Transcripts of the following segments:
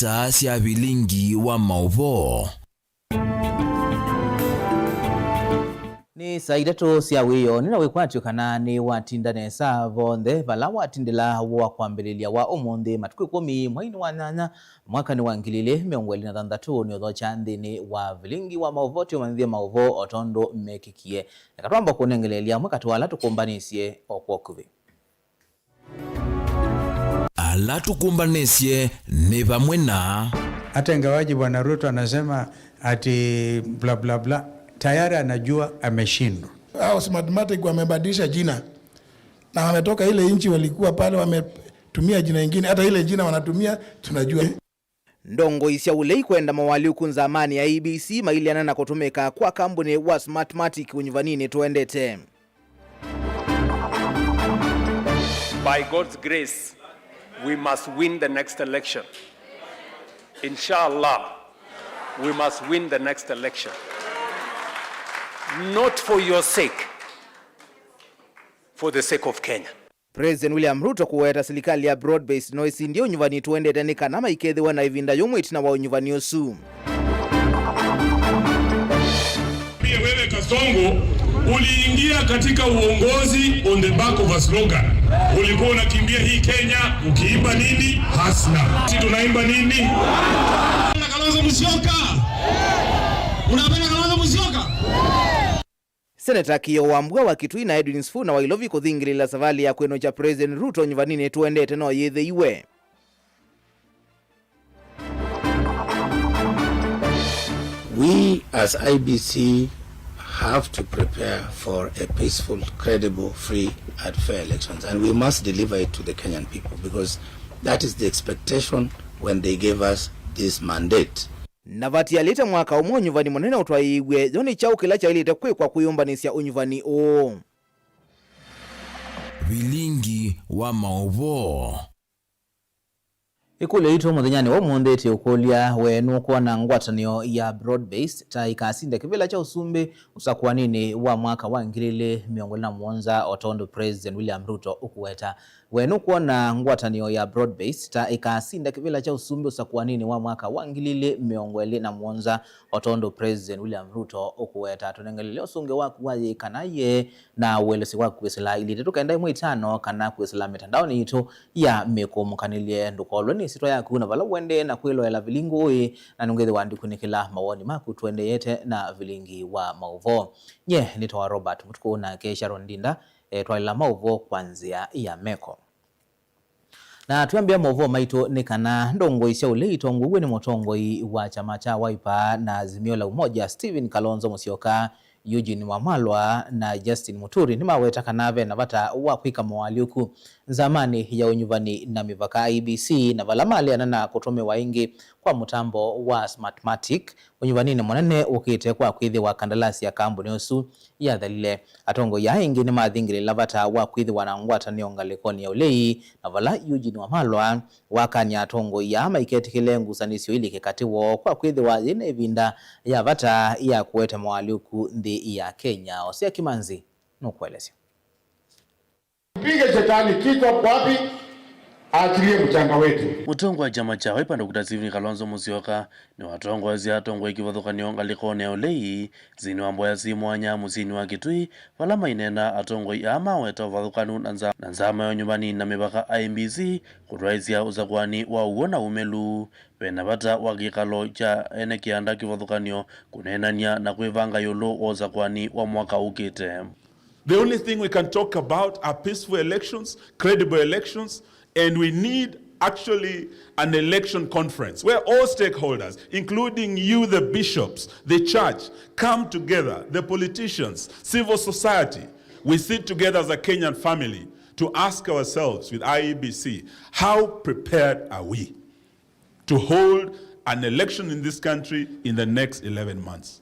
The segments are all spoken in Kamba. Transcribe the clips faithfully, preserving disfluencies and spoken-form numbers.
Saa sya vilingi wa maũvoo. Nĩ saa itatũ sya wĩoo, nĩna wĩkwatyo kana nĩwatinda nesa vonthe vala watindĩla wa kwambĩlĩlya wa ũmũnthĩ, matukũ ĩkũmi mweinĩ wa nyanya, mwakanĩ wa ngili ilĩ mĩongo ĩlĩ na thanthatũ, nĩ ũthokya nthĩnĩ wa vilingi wa maũvoo, tũmanyĩthye maũvoo o tondũ mekĩkie. Eka twamba kũnengeleelya amwe katĩ wa ala tũkũmbanĩsye o kwa ũkuvĩ. Ala tũkũmbanĩsye nĩ vamwe na. Hata ingawaje Bwana Ruto anasema ati bla bla bla, tayari anajua ameshindwa. Hao Smartmatic wamebadilisha jina na wametoka ile nchi walikuwa pale, wametumia jina ingine. Hata ile jina wanatumia tunajua. Ndongoi sya ũlei kwenda mawaalyũku nzamanĩ ya I E B C maileana na kũtũmĩka kwa kambunĩ wa Smartmatic ũnyuvaninĩ tũendete. By God's grace, we must win the next election. Inshallah, we must win the next election. Not for your sake, for the sake of Kenya. President William Ruto kũweta silikalĩ ya broad-based no ĩsindie ũnyuvani tũendete nĩ kana maikethĩwa na ĩvinda yũmwe ĩtina wa ũnyuvani ũsu. Pia wewe Kasongo uliingia katika uongozi on the back of a slogan. Ulikuwa unakimbia hii Kenya ukiimba nini? Hustler. Si tunaimba nini? Kalonzo Musyoka. Unapenda Kalonzo Musyoka? Seneta Kĩoo wa Mbua wa Kitui na Edwin Sifuna wa Ilovi kũthingĩlĩĩla savalĩ ya kwĩnũkya President Ruto nyuvaninĩ tũendete no yĩthĩiwe. We as I E B C have to prepare for a peaceful, credible, free and fair elections, and we must deliver it to the Kenyan people, because that is the expectation when they gave us this mandate. Na vatialĩte mwaka ũmwe ũnyuvani mũnene ũtwaĩĩw'e, yo nĩ kyaũ kĩla kyaĩlĩte kwĩkwa kwĩyũmbanĩsya ũnyuvani ũũ? Vilingi wa maũvoo. Ĩkũlyo yitũ mũthenyanĩ wa ũmũnthĩ tĩ ũkũlya, we nũkwona ngwatanĩo ya broad-based ta ĩkasinde kĩvĩla kya ũsumbĩ ũsakũaninĩ wa mwaka wa ngili ilĩ mĩongo ĩlĩ na mũonza, o tondũ President William Ruto ũkũweta? We nũkwona ngwatanĩo ya broad-based ta ĩkasinda kĩvĩla kya ũsumbĩ ũsakũaninĩ wa mwaka wa ngili ilĩ mĩongo ĩlĩ na mũonza, o tondũ President William Ruto ũkũweta? Tũnengelele ũsũngĩo waku wa yĩĩ kana yee na ũelesyo wa kwĩsĩla ilĩ itatũ kenda ĩmwe itano kana kwĩsĩla mĩtandaonĩ yitũ ya mĩkũmũkanĩlye. Ndũkolwe nĩ ĩsyĩtwa yaku na vala ũendee na kwĩloela vilingi ũĩ, na nũngĩthĩwa ndikunĩkĩla mawoni maku. Tũendeete na vilingi wa maũvoo. Nye nĩtawa Robert Mũtukũ, nake Sharon Ndinda etwaĩla maũvoo kwa nzĩa ya meko. Na twĩambĩa maũvoo maitũ nĩ kana ndongoi sya ũlei itongoew'e nĩ mũtongoi wa kyama kya Wiper na Azimio la Umoja, Stephen Kalonzo Musyoka, Eugene Wamalwa na Justin Muturi nĩmaweta kana ve na vata wa kwĩka moalyũku nzamanĩ ya ũnyuvani na mĩvaka, I E B C, na vala maleana na kũtũmĩwa ĩngĩ kwa mũtambo wa Smartmatic ũnyuvaninĩ mũnene ũkĩte kwa kwĩthĩwa kandalasi ya kambuni ũsu yathelile. Atongoi aa ĩngĩ nĩmathingĩlĩĩla vata wa kwĩthĩwa na ngwatanĩo ngalĩkonĩ ya ũlei, na vala Eugene Wamalwa wakany'a atongoi aa maiketĩkĩle ngusanĩsyo ilike katĩ woo kwa kwĩthĩwa yĩ na ĩvinda ya vata ya kũete moalyũku nthĩ ya Kenya. Osea Kimanzi nũkũelesya. Mpige shetani kichwa wapi? Aachilie mchanga wetu. Mũtongoi wa kyama kya Wiper, Doctor Stephen Kalonzo Musyoka, nĩwatongoesye atongoi kĩvathũkany'o ngalĩkonĩ ya ũlei nthĩnĩ wa mboya syĩ mwanya mũsyĩnĩ wa Kitui, vala maineena atongoi aa maweta ũvathũkanu na nza-, na nzama ya ũnyuvani na mĩvaka, I E B C, kũtwaĩsya ũsakũani wa ũw'o na ũmĩlu. Ve na vata wa kĩkalo kya ene kĩanda kĩvathũkany'o kũneenany'a na kwĩvanga ĩũlũ wa ũsakũani wa mwaka ũkĩte. The only thing we can talk about are peaceful elections, credible elections, and we need actually an election conference where all stakeholders, including you, the bishops, the church, come together, the politicians, civil society. We sit together as a Kenyan family to ask ourselves with I E B C, how prepared are we to hold an election in this country in the next eleven months.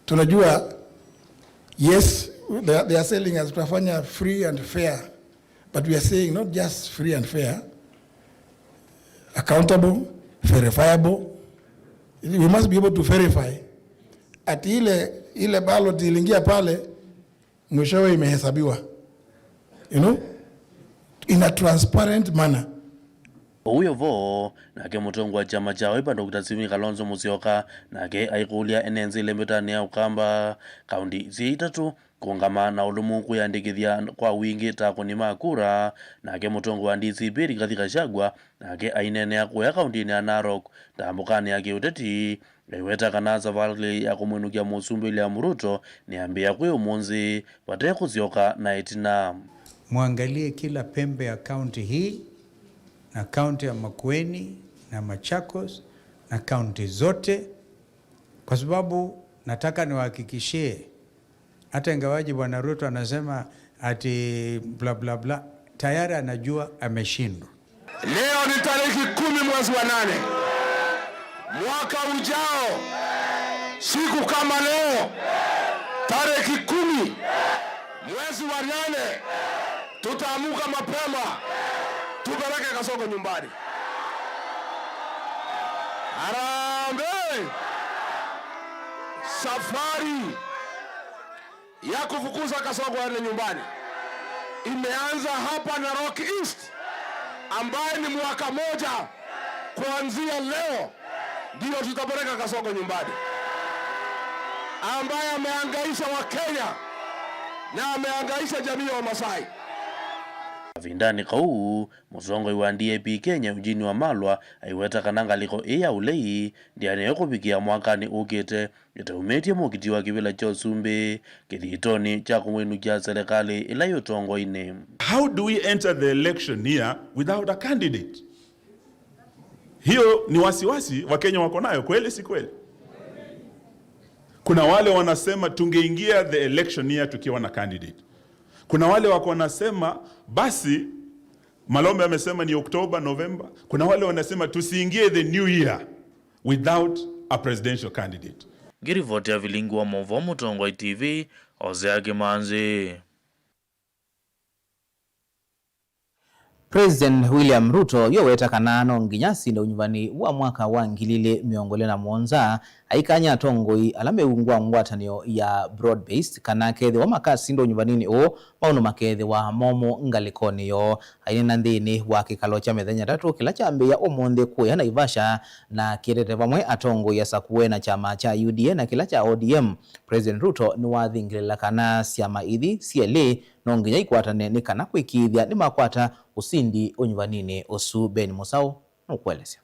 Tunajua, yes, they are, they are selling us tutafanya free and fair, but we are saying not just free and fair, accountable, verifiable. We must be able to verify ati ile, ile ballot iliingia pale, mwishowe imehesabiwa, you know, in a transparent manner. Ũu wĩ vo, nake mũtongoi wa kyama kya Wiper, Doctor Stephen Kalonzo Musyoka, nake aikũlya ene nzĩ ĩla ĩmbetanĩ ya Ũkamba, kaunti syĩ itatũ kũũngama na ũlũmu kwĩyandĩkĩthya kwa wingĩ ta akũni ma kura, nake mũtongoi wa D C P Rigathi Gachagua, nake aineenea kũya kauntinĩ ya Narok ndambũkanĩ ya kĩũteti, aiweta kana savalĩ ya kũmwĩnũkya Mũsumbĩ William Ruto nĩyambĩĩa kwĩ ũmũnthĩ, vate kũsyoka na ĩtina. Mwangalie kila pembe ya kaunti hii na kaunti ya Makueni na Machakos na kaunti zote, kwa sababu nataka niwahakikishie, hata ingawaje Bwana Ruto anasema ati bla bla bla, tayari anajua ameshindwa. Leo ni tarehe kumi mwezi wa nane. Mwaka ujao, siku kama leo, tarehe kumi mwezi wa nane, tutaamuka mapema, tupeleke Kasongo nyumbani. Harambee! Safari ya kufukuza Kasongo aende nyumbani imeanza hapa Narok East, ambaye ni mwaka moja kuanzia leo ndio tutapeleka Kasongo nyumbani, ambaye amehangaisha Wakenya na amehangaisha jamii ya Wamasai. Kavindanĩ kau, mũtongoi wa D A P Kenya, Eugene Wamalwa, aiweta kana ngalĩko ĩĩ ya ũlei ndĩanĩwe kũvikĩa mwakanĩ ũkĩte, ĩtaumĩtye mũkiti wa kĩvĩla kya ũsumbĩ kĩthitonĩ kya kũmwĩnũkya serĩkalĩ ĩla yĩ ũtongoinĩ. How do we enter the election year without a candidate? Hiyo ni wasiwasi Wakenya wako nayo, kweli si kweli? Kuna wale wanasema tungeingia the election year tukiwa na candidate. Kuna wale wako wanasema basi, Malombe amesema ni October, November. Kuna wale wanasema tusiingie the new year without a presidential candidate. Ngĩrivoti ya vilingi wa maũvoo Mũtongoi T V, Hosea Kĩmanzi. President William Ruto yoweta kana no nginya asinde ũnyuvani wa mwaka wa ngili ilĩ mĩongo ĩlĩ na mũonza, aikany'a atongoi ala me ungu wa ngwatanĩo ya Broad Based kana kethĩwa makasinda ũnyuvaninĩ ũũ, maũndũ makethĩwa momũ ngalĩkonĩ yoo. Aineena nthĩnĩ wa kĩkalo kya mĩthenya ĩtatũ kĩla kyambĩĩa ũmũnthĩ kũya Naivasha na kĩetete vamwe atongoi asakũe na kyama kya U D A na kĩla kya O D M, President Ruto nĩwathingĩlĩla kana syama ithi syelĩ no nginya ikwatane nĩ kana kwĩkĩĩthya nĩmakwata ũsindi ũnyuvaninĩ ũsu. Ben Mũsaũ nũkũelesya.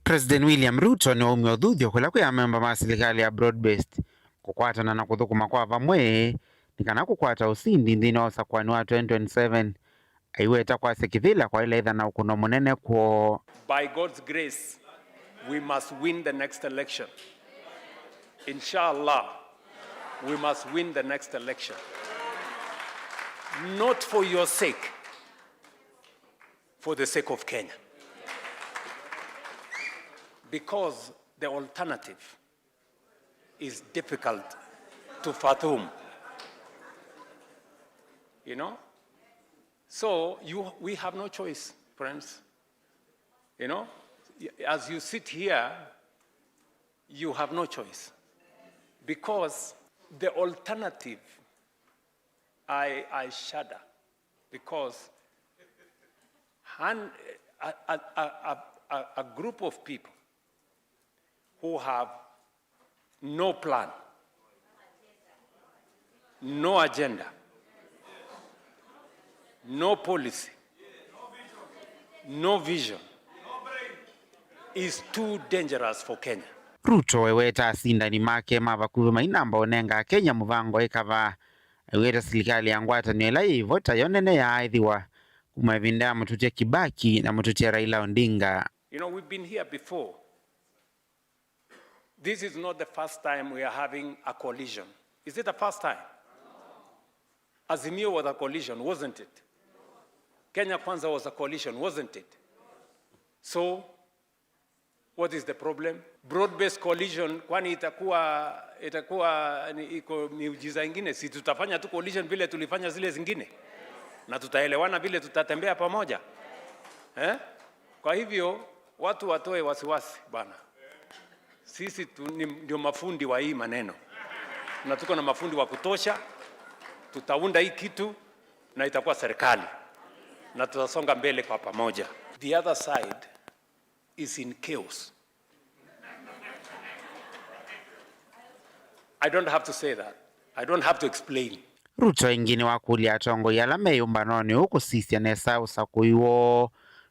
President William Ruto nĩwaumya ũthuthyo kũla kwĩ amemba ma silikalĩ ya Broad Based kũkwatana na kũthũkũma kwa vamwe nĩ kana kũkwata ũsindi nthĩnĩ wa ũsakũani wa twenty twenty-seven, aiweta kwasya kĩvĩla kwaĩle ĩtha na ũkũno mũnene kwoo. By God's grace, we must win the next election. Inshallah, we must win the next election. Not for your sake, for the sake of Kenya. Because the alternative is difficult to fathom. You know? So you, we have no choice, friends. You know? As you sit here, you have no choice. Because the alternative, I, I shudder. Because a, a, a, a, a, a group of people who have no plan, no agenda, no policy, no vision is too dangerous for Kenya. Ruto eweta asindani make ma vakuvĩ mainamba ũnenga Akenya mũvango ĩkava. Aiweta silikalĩ ya ngwatanĩo ĩla yĩ vo tayo nene yaaĩthĩwa kuma ĩvinda ya mũtũtya Kibaki na mũtũtya Raila Odinga. You know, we've been here before. This is not the first time we are having a coalition. Is it the first time? Azimio was a coalition, wasn't it? Kenya Kwanza was a coalition, wasn't it? So, what is the problem? Broad-based coalition, kwani itakuwa, itakuwa ni, iko miujiza ingine? Si tutafanya tu coalition vile tulifanya zile zingine? Na tutaelewana vile tutatembea pamoja? Eh? Kwa hivyo, watu watoe wasiwasi, bwana. Sisi tu, ni, ndio mafundi wa hii maneno. Na tuko na mafundi wa kutosha. Tutaunda hii kitu na itakuwa serikali. na tutasonga mbele kwa pamoja. The other side is in chaos. I don't have to say that. I don't have to explain. Ruto ĩngĩ nĩwakũlya atongoi ala me ĩũmbanonĩ ũũ kũsisya nesa ũsakũi woo,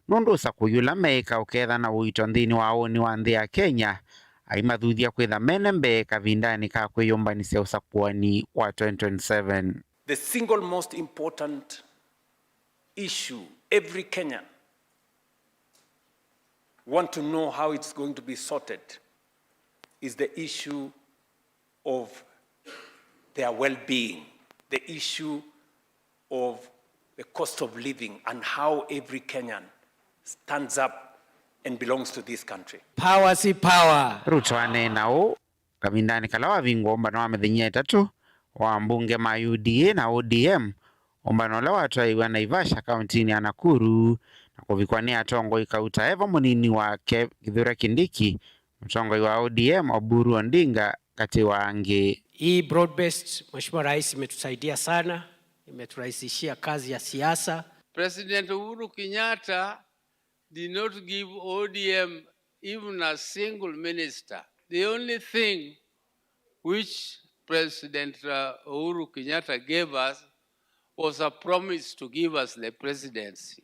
nũndũ ũsakũi ũla meĩka ũketha na ũito nthĩnĩ wa ũnĩ wa nthĩ ya Kenya, aimathuthya kwĩtha mene mbee kavindanĩ ka kwĩyũmbanĩsya ũsakũani wa twenty twenty-seven. The single most important issue every Kenyan want to know how it's going to be sorted is the issue of their well-being, the issue of the cost of living and how every Kenyan stands up and belongs to this country. Power si power. Ruto aneena ũũ kavindanĩ kala wavingwa ũmbano wa mĩthenya ĩtatũ wa ambunge ma U D A na O D M, ũmbano ũla watwaĩiwe Naivasha, kauntinĩ ya Nakuru, na kũvikwa nĩ atongoi kauta e vo mũnini wake Kithure Kindiki, mũtongoi wa O D M Oburu Odinga, katĩ wa angĩ. Hii broad based, Mheshimiwa Rais, imetusaidia sana, imeturahisishia kazi ya siasa. President Uhuru Kenyatta did not give O D M even a single minister. The only thing which President, uh, Uhuru Kenyatta gave us was a promise to give us the presidency.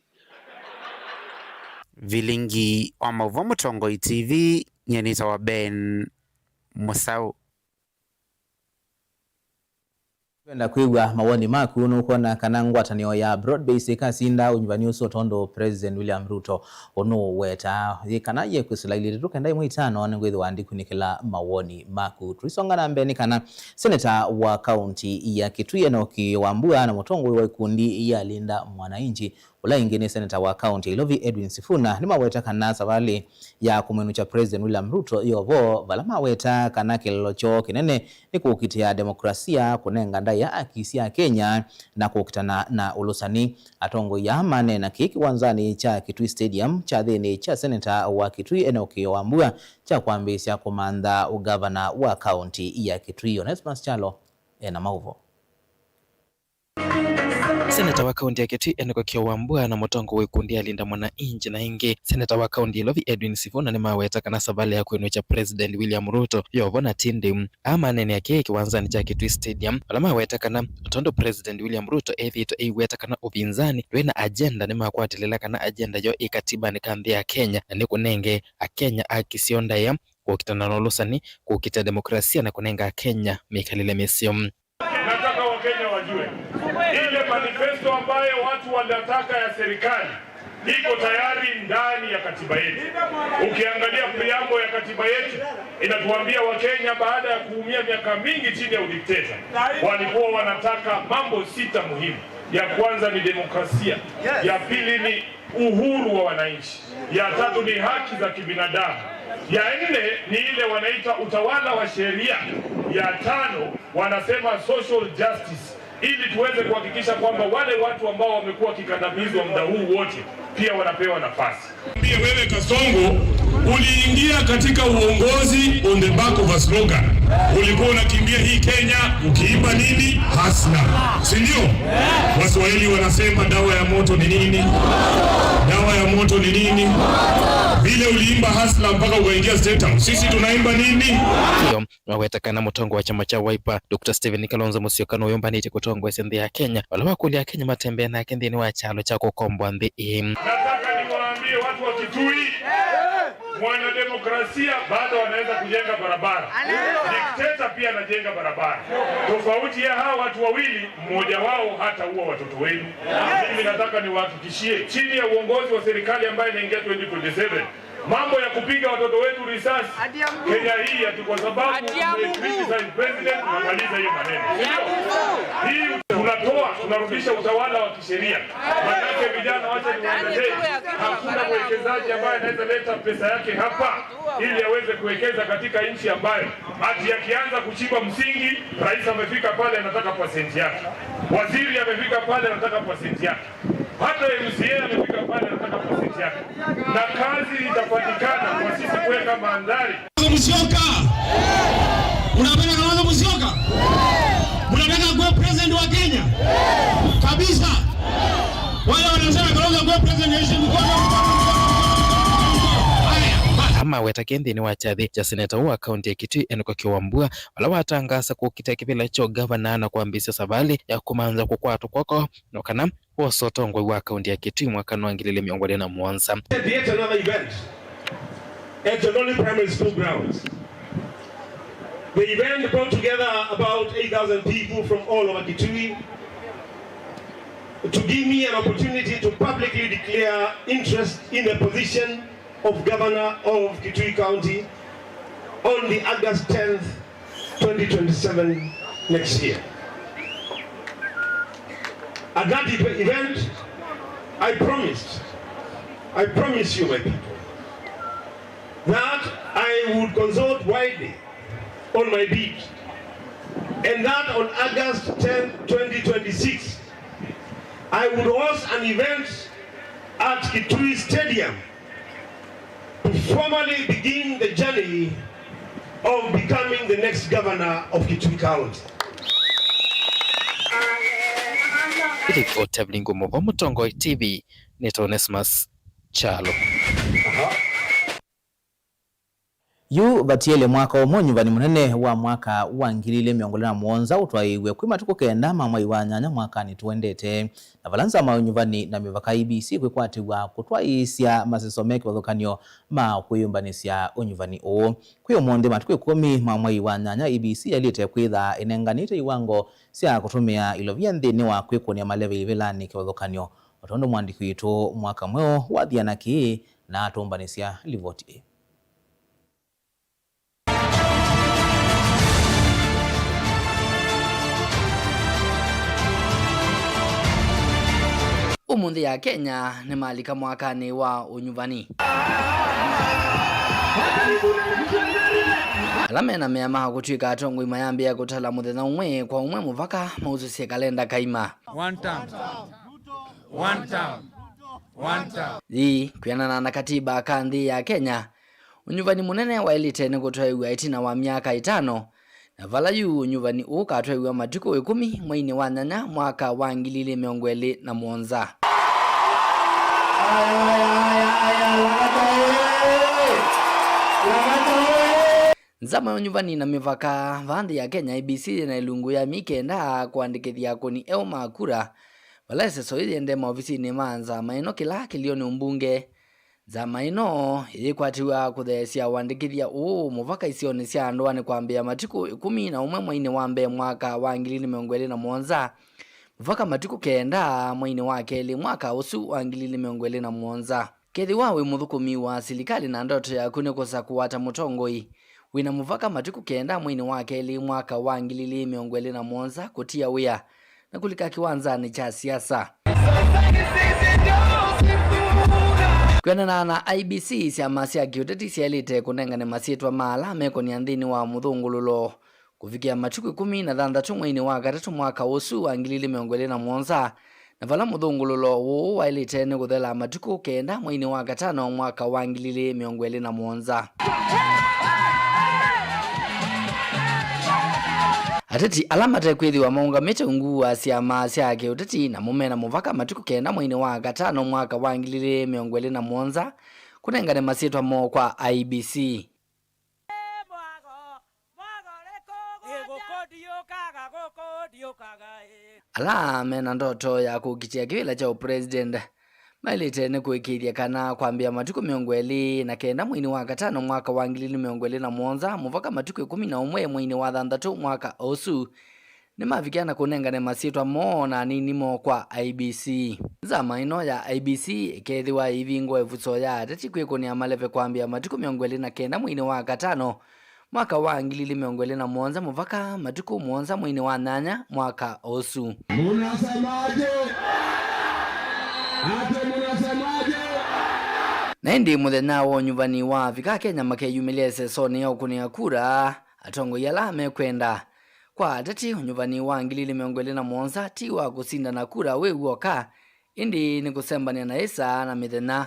Vilingi wa maũvoo Mũtongoi T V, nyie nĩtawa Ben Mũsaũ. Twenda kwĩw'a mawoni maku. Nũkwona kana ngwatanĩo ya Broad Based ĩkasinda ũnyuvani ũsu, o tondũ President William Ruto ũnũũweta yĩ kana yĩkwĩsĩla ilĩ itatũ kenda ĩmwe itano nĩngwĩthĩwa ndikunĩkĩla mawoni maku. Tũisonga na mbee nĩ kana seneta wa kaunti ya Kitui Enock Wambua na mũtongoi wa ikundi ya Linda Mwananchi ũla ĩngĩ nĩ seneta wa kaunti ya Ilovi Edwin Sifuna nĩmaweta kana savalĩ ya kũmwĩnũkya President William Ruto yovo, vala maweta kana kĩlelo kyoo kĩnene nĩ kũkitĩa demokrasia, kũnenga ndaĩa aki sya Kenya na kũkitana na ũlũsani. Atongoi aa maneena kĩĩ kĩwanzanĩ kya Kitui Stadium kyathĩnĩ kya seneta wa Kitui Enock Wambua kya kwambĩĩsya kũmantha ũngavana wa kaunti ya Kitui. Onesmus Kyalo ena maũvoo. Seneta wa kaunti ya Kitui Enock Wambua na mũtongoi wa ikundi ya Linda Mwananchi na ĩngĩ seneta wa kaunti ya Ilovi Edwin Sifuna nĩmaweta kana savalĩ ya kwĩnũkya President William Ruto yovo na ti ndĩu. Aa maneenea kĩĩ kĩwanzanĩ kya Kitui Stadium, vala maweta kana tondũ President William Ruto ethĩĩtwe eiweta kana ũvinzani ndwĩ na agenda, nĩmakwatĩlĩla kana agenda yoo ĩ katibanĩ ka nthĩ ya Kenya na nĩ kũnenge Akenya aki syoo ndaĩa, kũkitana na ũlũsani, kũkita demokrasia na kũnenga Akenya mĩkalĩle mĩseo. Nataka Wakenya wajue, ile manifesto ambayo watu wanataka ya serikali iko tayari ndani ya katiba yetu. Ukiangalia preamble ya katiba yetu, inatuambia Wakenya baada ya kuumia miaka mingi chini ya udikteta, walikuwa wanataka mambo sita muhimu. Ya kwanza ni demokrasia, ya pili ni uhuru wa wananchi, ya tatu ni haki za kibinadamu, ya nne ni ile wanaita utawala wa sheria, ya tano wanasema social justice, ili tuweze kuhakikisha kwamba wale watu ambao wamekuwa wakikandamizwa muda huu wote pia wanapewa nafasi. Pia wewe Kasongo uliingia katika uongozi on the back of a slogan. Ulikuwa unakimbia hii Kenya ukiimba nini? Hustler. Si ndio? Waswahili wanasema dawa ya moto ni nini? Dawa ya moto ni nini? Vile uliimba hustler mpaka ukaingia State House. Sisi tunaimba nini? Nĩmaweta kana mũtongoi wa kyama kya Wiper, Doctor Stephen Kalonzo Musyoka nũyũmbanĩtye kũtongoesya nthĩ ya Kenya, vala wakũlya Akenya matembee nake nthĩnĩ wa kyalo kya kũkomboa nthĩ ĩĩ. Nataka niwaambie watu wa Kitui, mwanademokrasia bado anaweza kujenga barabara. Dikteta pia anajenga barabara. Tofauti ya hawa watu wawili, mmoja wao hataua watoto wenu. Mimi nataka niwahakikishie, chini ya uongozi wa serikali ambayo inaingia twenty twenty-seven, mambo ya kupiga watoto wetu risasi Kenya hii ati kwa sababu mmecriticize president, tunamaliza hiyo maneno. Hii tunatoa, tunarudisha utawala wa kisheria. Manake vijana, wacha niwaelezee, hakuna mwekezaji ambaye anaweza leta pesa yake hapa ili aweze kuwekeza katika nchi ambayo ati akianza kuchimba msingi, rais amefika pale anataka pasenti yake, waziri amefika pale anataka pasenti yake. Hata M C A amefika pale anataka pasenti yake. Na kazi itapatikana kwa sisi kuweka mandhari. Musyoka. Unapenda Kalonzo Musyoka? Unataka kuwa president wa Kenya? Kabisa. Wale wanasema Kalonzo kuwa president ya nchi, mkono, mkono, mkono, mkono, mkono. Haya, basi. Amaweta ke nthĩnĩ wa kyathĩ kya seneta wa kaunti ya Kitui, Enock Wambua, vala watangaasa kũkita kĩvĩla kya ũngavana na kwambĩĩsya savalĩ ya kũmantha kũkwatwa kw'oko, no kana wosa ũtongoi wa kaunti ya Kitui mwaka wa ngili ili mĩongo ĩlĩ na mũonza. Yet another event at Tononi Primary School grounds. The event brought together about eight thousand people from all over Kitui to give me an opportunity to publicly declare interest in the position of Governor of Kitui County on the August tenth, twenty twenty-seven, next year. At that ev-, event, I promised, I promise you, my people, that I would consult widely on my bid, and that on August tenth, twenty twenty-six, I would host an event at Kitui Stadium to formally begin the journey of becoming the next governor of Kitui County. Ripoti ya Vilingu Mũvo, Mũtongoi T V, nĩ Onesmus Kyalo. Yu vatiele mwaka ũmwe ũnyuvani mũnene wa mwaka wa ngili ili mĩongo ĩlĩ na mũonza ũtwaĩĩw'e kwĩ matukũ kenda ma mwai wa nyanya mwakanĩ tũendete, na vala nzama ya ũnyuvani na mĩvaka E B C kwĩkwatĩw'a kũtwaĩĩsya maseso me kĩvathũkany'o ma kwĩyũmbanĩsya ũnyuvani ũũ. Kwĩ ũmũnthĩ, matukũ ĩkũmi ma mwai wa nyanya, E B C yaĩlĩte kwĩtha ĩnenganĩte iwango sya kũtũmĩa ilovia nthĩnĩ wa kwĩkũnĩa maleve ivĩlanĩ kĩvathũkany'o, o tondũ mwandĩki witũ Mwaka Mweũ wathi na kĩĩ na atũmbanĩsya livoti ĩĩ. Ũmũnthĩ Akenya nĩmalika mwakanĩ wa ũnyuvani. Ala mena mea ma kũtw'ĩka atongoi mayambĩĩa kũtala mũthenya ũmwe kwa ũmwe mũvaka mausũsye kalenda kaima. One term. One term. One term. Yĩĩ, kwĩanana na katiba ka nthĩ ya Kenya, ũnyuvani mũnene waĩlĩte nĩ kũtwaĩw'a ĩtina wa myaka ĩtano, na vala yu ũnyuvani ũũ ũkatwaĩw'a matukũ ĩkũmi mweinĩ wa nyanya mwaka wa ngili ili mĩongo ĩlĩ na mũonza. Aya, aya, aya, aya, Lang'ata oye! Lang'ata oye! Nzama ya ũnyuvani na mĩvaka vaa nthĩ ya Kenya, E B C, yĩna ĩlungu ya myei kenda kũandĩkĩthya akũni eũ ma kura, vala ĩseso yĩyĩendee maovisinĩ ma nzama ĩno kĩla kĩlĩonĩ ũmbunge. Nzama ĩno ĩyĩkwatĩw'a kũtheesya ũandĩkĩthya ũũ mũvaka isionĩ sya ndũanĩ kwambĩĩa matukũ ĩkũmi na ũmwe mweinĩ wa mbee mwaka wa ngili ili mĩongo ĩlĩ na mũonza, mũvaka matukũ kenda mweinĩ wa kelĩ mwaka ũsu wa ngili ili mĩongo ĩlĩ na mũonza. Kethĩwa wĩ mũthũkũmi wa silikalĩ na ndoto yaku nĩ kũsa kũwata mũtongoi, wĩna mũvaka matukũ kenda mweinĩ wa kelĩ mwaka wa ngili ili mĩongo ĩlĩ na mũonza kũtia wĩa na kũlika kĩwanzanĩ kya siasa. Kwĩanana na I E B C, syama sya kĩũteti syaĩlĩte kũnengane masyĩtwa ma ala mekũnĩa nthĩnĩ wa mũthũngũlũlo kũvikĩa matukũ ĩkũmi na thanthatũ mweinĩ wa katatũ mwaka ũsu wa ngili ili mĩongo ĩlĩ na mũonza, na vala mũthũngũlũlo ũũ waĩlĩte nĩ kũthela matukũ kenda mweinĩ wa katano mwaka wa ngili ili mĩongo ĩlĩ na mũonza. Ateti ala matekwĩthĩwa maũngamĩte ungu wa syama sya kĩũteti namo mena mũvaka matukũ kenda mweinĩ wa katano mwaka wa ngili ili mĩongo ĩlĩ na mũonza kũnengane masyĩtwa moo kwa I E B C. Ala mena ndoto ya kũkitĩa kĩvĩla kya ũpresident maĩlĩte nĩ kũĩkĩĩthya kana kwambĩĩa matukũ mĩongo ĩlĩ na kenda mweinĩ wa katano mwaka wa ngili ili mĩongo ĩlĩ na mũonza mũvaka matukũ ĩkũmi na ũmwe mweinĩ wa thanthatũ mwaka ũsu, nĩmavikĩa na kũnengane masyĩtwa moo na anini moo kwa I E B C. Nzama ĩno ya I E B C ĩkeethĩwa ĩivingũa ĩvuso ya ateti kwĩkũnĩa maleve kwambĩĩa matukũ mĩongo ĩlĩ na kenda mweinĩ wa katano mwaka wa ngili ili mĩongo ĩlĩ na mũonza mũvaka matukũ mũonza mweinĩ wa nyanya mwaka ũsu. Munasemaje? Ate munasemaje? Na ĩndĩ mũthenya wa ũnyuvani wavika, Akenya makeyumĩlya ĩsesonĩ ya ũkũnĩa kura atongoi ala mekwenda. Kwa ateti, ũnyuvani wa ngili ili mĩongo ĩlĩ na mũonza ti wa kũsindana kura wĩ w'oka, ĩndĩ nĩ kũsembanĩa na ĩsaa na mĩthenya,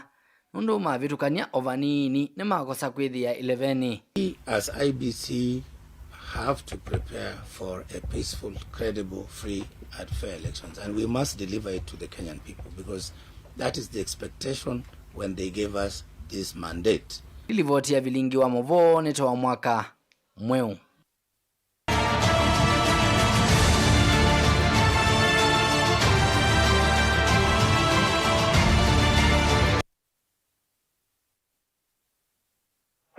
nũndũ mavĩtũkany'a o vanini nĩmakosa kwĩthĩa ĩlevenĩ. We as I E B C have to prepare for a peaceful, credible, free and fair elections, and we must deliver it to the Kenyan people, because that is the expectation when they gave us this mandate. Livoti ya vilingi wa mũvoo nĩ ta wa mwaka mweũ.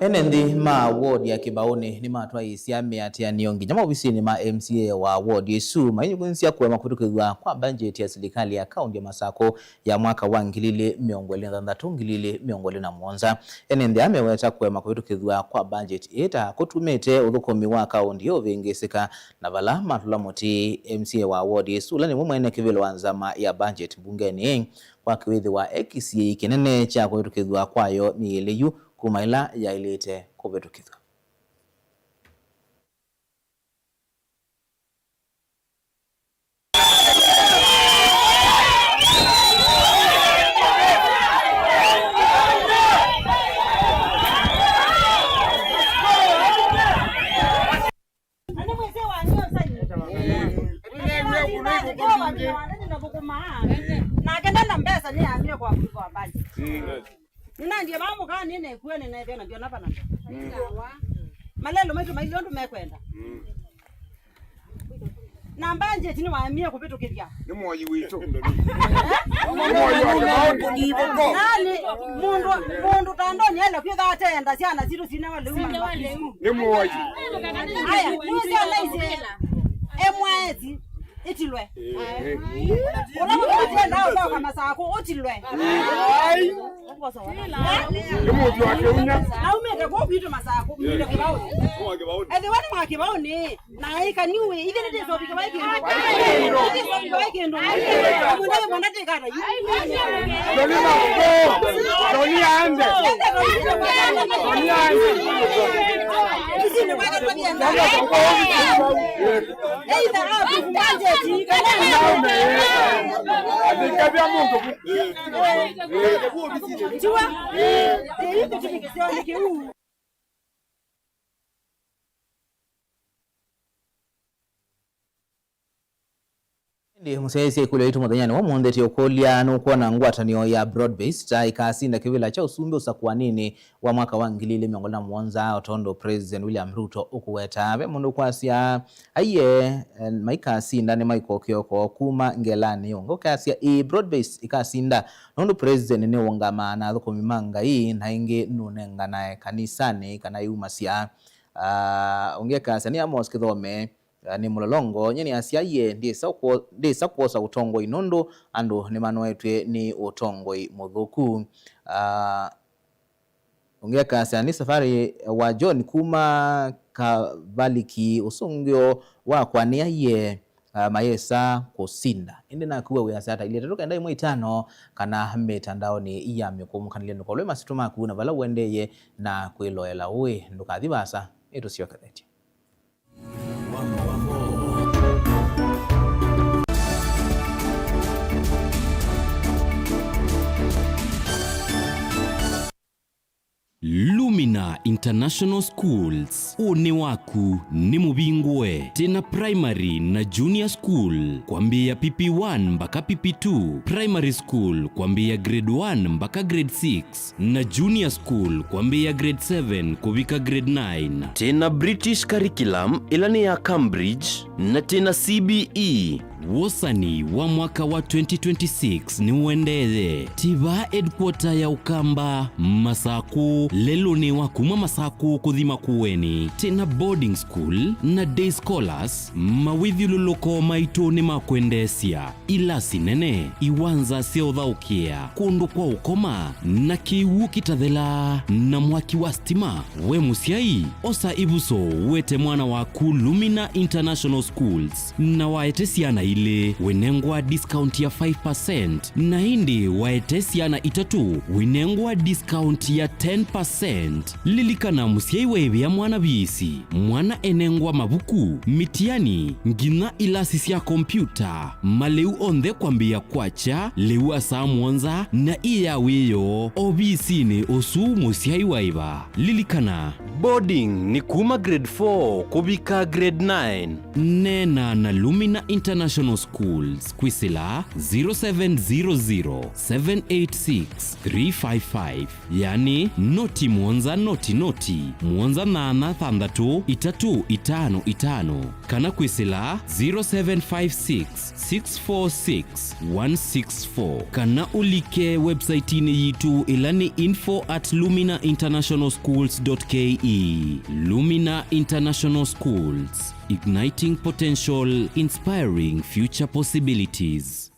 Ene nthĩ ma ward ya Kĩbaũnĩ nĩmatwaĩĩsya mĩatĩanĩo nginya maovisinĩ ma M C A wa ward ĩsu, mainyukunisya kũema kũvĩtũkĩthw'a kwa mbanjeti ya silikalĩ ya kaũntĩ ya Masakũ ya mwaka wa ngili ilĩ mĩongo ĩlĩ na thanthatũ, ngili ilĩ mĩongo ĩlĩ na mũonza. Ene nthĩ aa meweta kũema kũvĩtũkĩthw'a kwa mbanjeti ĩĩ ta kũtumĩte ũthũkũmi wa kaũntĩ ĩĩ ũvĩngĩĩsĩka, na vala matũla mũtĩ M C A wa ward ĩsu, ũla nĩwe mwene kĩvĩlo wa nzama ya mbanjeti mbungenĩ ĩĩ, kwa kĩwĩthĩwa e kĩsiĩĩi kĩnene kya kũvĩtũkĩthw'a kwayo mĩĩlĩ yu kuma ĩla yaĩlĩte kũvĩtũkĩthw'a. Nake ndena mbesa nĩ amie kwa kuliko ambaji. Nĩnandie vaa mũkaa nĩnekue nĩnethĩa na ndiona vana mbesa. Malelo maitũ mailĩ ũndũ mekwenda. Na mbanjeti nĩwaemie kũvĩtũkĩthya. Nĩ mwoi witũ. Nĩ mwoi wa Kĩbaũnĩ. Nani mũndũ, mũndũ tandoni ele kwĩtha ateenda syana sitũ sinawa lĩu. Nĩ mwoi. Aya, nũsya laisi. Emwaeti. Ĩtilwe. Ũla mũndũ ũtenda ũthoka Masakũ, ũtilwe. Nĩ mũndũ wa kĩunya. Naumĩte kũu kwitũ Masakũ, mwĩte Kĩbaũnĩ. Ethĩwa nĩ mwa Kĩbaũnĩ, na ĩka niwe, ithe nĩ ndĩsovike vai kĩndũ. Ndĩsovike vai kĩndũ. Mwenda wĩ mwenda ndĩkata yu. Ndoni mambo. Ndoni ande. Ndoni ande. Ici nĩ wake kwa biashara. Either out of budget, kana Athikavya mũndũ. Tiwa. Ĩĩ, kĩtumi kĩseo nĩ kĩu. Ĩndĩ mũsyaĩĩsya ĩkũlyo yitũ mũthenyanĩ wa ũmũnthĩ tĩ ũkũlya, nũkwona ngwatanĩo ya Broad Based ta ĩkasinda kĩvĩla kya ũsumbĩ ũsakũanĩnĩ wa mwaka wa ngili ilĩ mĩongo ĩlĩ na mũonza, o tondũ President William Ruto ũkũweta? Ve mũndũ ũkwasya, aiee, eh, maikasinda nĩmaikokea ũkoo kuma ngelanĩ. Ũngĩ ũkasya, ĩĩ, Broad Based ĩkasinda, nũndũ President nĩũũngamaa na athũkũmi ma Ngai, na ĩngĩ nũnenganae kanisanĩ kana ĩumasya. Ah, ũngĩ akasya, nĩ Amos Kĩthome, ah, nĩ Mũlolongo, nyie nĩasya, aiee, ndĩsa kwo-, ndĩsa kwosa ũtongoi nũndũ andũ nĩmanoetw'e nĩ ũtongoi mũthũku. Ah, Ũngĩ akasya, nĩ Safari wa John kuma Kavaliki, ũsũngĩo wakwa nĩ aiee, ah, mayĩsa kũsinda. Ĩndĩ nakuwa wĩasya ata? Ilye ĩtatũ kenda ĩmwe itano kana mĩtandaonĩ ya mĩkũmũkanĩlya nũkolwe masitũ maku na vala ũendeeye na kwĩloela ũĩ. Ndũkathi vaasa, nĩtũsyokethete. Lumina International Schools, ũnĩ waku nĩ mũvingũe. Twĩna primary na junior school kwambĩĩa P P one mpaka P P two, primary school kwambĩĩa grade one mpaka grade six, na junior school kwambĩĩa grade seven kũvika grade nine. Twĩna British curriculum ĩla nĩ ya Cambridge, na twĩna C B E. Wosani wa mwaka wa twenty twenty-six nĩũendeeye. Tiva headquarter ya Ũkamba, Masakũ, lelũnĩ wa kuma Masakũ kũthi Makueni. Twĩna boarding school na day scholars, mawĩthyũlũlũko maitũ nĩ ma kwendeesya. Ilasi nene, iwanza sya ũthaũkĩa, kũndũ kwa ũkoma, na kĩw'ũ kĩtathela, na mwaki wa stima. We mũsyai, osa ĩvuso, wete mwana waku Lumina International Schools, na waete syana ilĩ, wĩnengwa discount ya five percent, na ĩndĩ waete syana itatũ, wĩnengwa discount ya ten percent. Lilikana, mũsyai waĩvĩa mwana viisi, mwana enengwa mavuku, mitiani, nginya ilasi sya kompyuta, malĩu onthe kwambĩĩa kwakya lĩu wa saa mũonza na ĩ ya wĩoo ovisinĩ ũsu mũsyai waĩva. Lilikana, boarding nĩ kuma grade four kũvika grade nine. Neena na Lumina International Schools kwĩsĩla zero seven zero zero, seven eight six, three five five, yani noti mũonza noti noti, mũonza nyanya thanthatũ itatũ itano itano, kana kwĩsĩla zero seven five six, six four six, one six four, kana ũlike website-inĩ yitũ, ĩla nĩ info at lumina international schools dot K E. Lumina International Schools, igniting potential, inspiring future possibilities.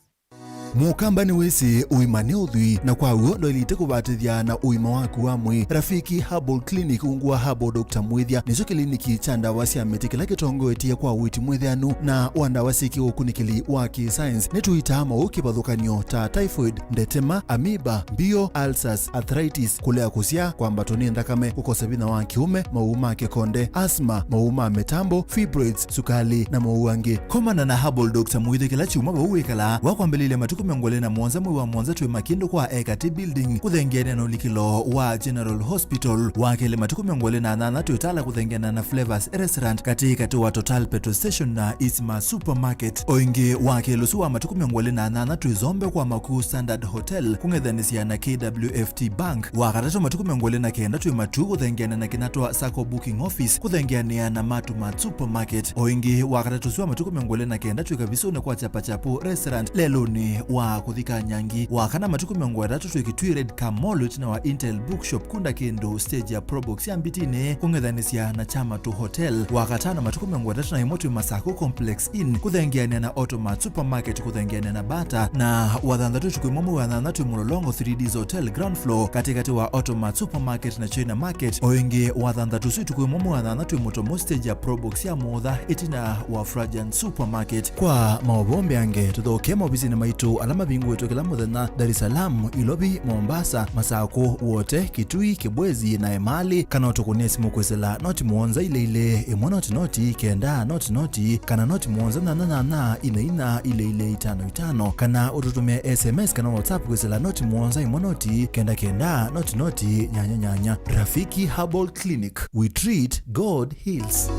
Mũkamba nĩwĩsĩ ũima nĩ ũthwii, na kwa w'o ndwaĩlĩte kũvatĩthya na ũima waku wa mwĩĩ. Rafiki Herbal Clinic, ungu wa Herbal Doctor Mwĩthya, nĩkyo kĩliniki kya ndawa sya mĩtĩ kĩla kĩtongoetye kwa ũiiti mwĩtheanu na wa ndawa syĩ kĩũkunĩkĩli wa kĩ-science. Nĩtũitaa maũũ kĩvathũkany'o ta typhoid, ndetema, amoeba, mbio, ulcers, arthritis, kũlea kũsyaa, kwambatwa nĩ nthakame, kũkosa vinya wa kĩũme, maũũ ma kĩkonde, asthma, maũũ ma mĩtambo, fibroids, sukali, na maũũ angĩ. Komana na Herbal Doctor Mwĩthya kĩla kyumwa vau wĩkalaa. Wa kwambĩlĩlya matukũ mĩongo ĩlĩ na mũonza mwei wa mũonza twĩ Makindũ kwa Ekati Building, kũthengeanĩa na ũlikĩlo wa General Hospital. Wa kelĩ matukũ mĩongo ĩlĩ na nyanya twĩ Tala kũthengeanĩa na Flavors Restaurant, katĩ katĩ wa Total Petrol Station na Isma Supermarket. O ĩngĩ, wa kelĩ ũsu wa matukũ mĩongo ĩlĩ na nyanya twĩ Zombe kwa Makuu Standard Hotel, kũng'ethanĩsya na K W F T Bank. Wa katatũ matukũ mĩongo ĩlĩ na kenda twĩ Matuu kũthengeanĩa na Kinatwa Sacco Booking Office, kũthengeanĩa na Matu Mart Supermarket. O ĩngĩ, wa katatũ ũsu wa matukũ mĩongo ĩlĩ na kenda twĩ Kavisunĩ kwa Chapachapu Restaurant, lelũnĩ wa kũthi Kanyangi. Wa kana matukũ mĩongo ĩtatũ twĩ Kitui Red Car Mall, ĩtina wa Intel Bookshop, kunda kĩndũ stage ya Probox ya Mbitinĩ, kũng'ethanĩsya na Chamatu Hotel. Wa katano matukũ mĩongo ĩtatũ na ĩmwe twĩ Masaku Complex Inn, kũthengeanĩa na Automart Supermarket, kũthengeanĩa na Bata. Na wa thanthatũ ũtukũ ĩmwe mwei wa nyanya twĩ Mũlolongo three Ds Hotel ground floor, katĩkatĩ wa Automart Supermarket na China Market. O ĩngĩ, wa thanthatũ ũsu ũtukũ ĩmwe mwei wa nyanya twĩ Mũtomo stage ya Probox ya Mũtha, ĩtina wa Frajan Supermarket. Kwa maũvoo mbeange, tũthokee maovisinĩ maitũ ala mavingũĩtwe kĩla mũthenya, Dar es Salaam, Ilovi, Mombasa, Masakũ, Wote, Kitui, Kibwezi na Emali, kana ũtũkũnĩe simũ kwĩsĩla noti mũonza ilĩ ilĩ ĩmwe noti noti kenda noti noti, kana noti mũonza nyanya nyanya ine inya ilĩ ilĩ itano itano, kana ũtũtũmĩe S M S kana WhatsApp kwĩsĩla noti mũonza ĩmwe noti kenda kenda noti noti nyanya nyanya. Rafiki Herbal Clinic, we treat, God heals.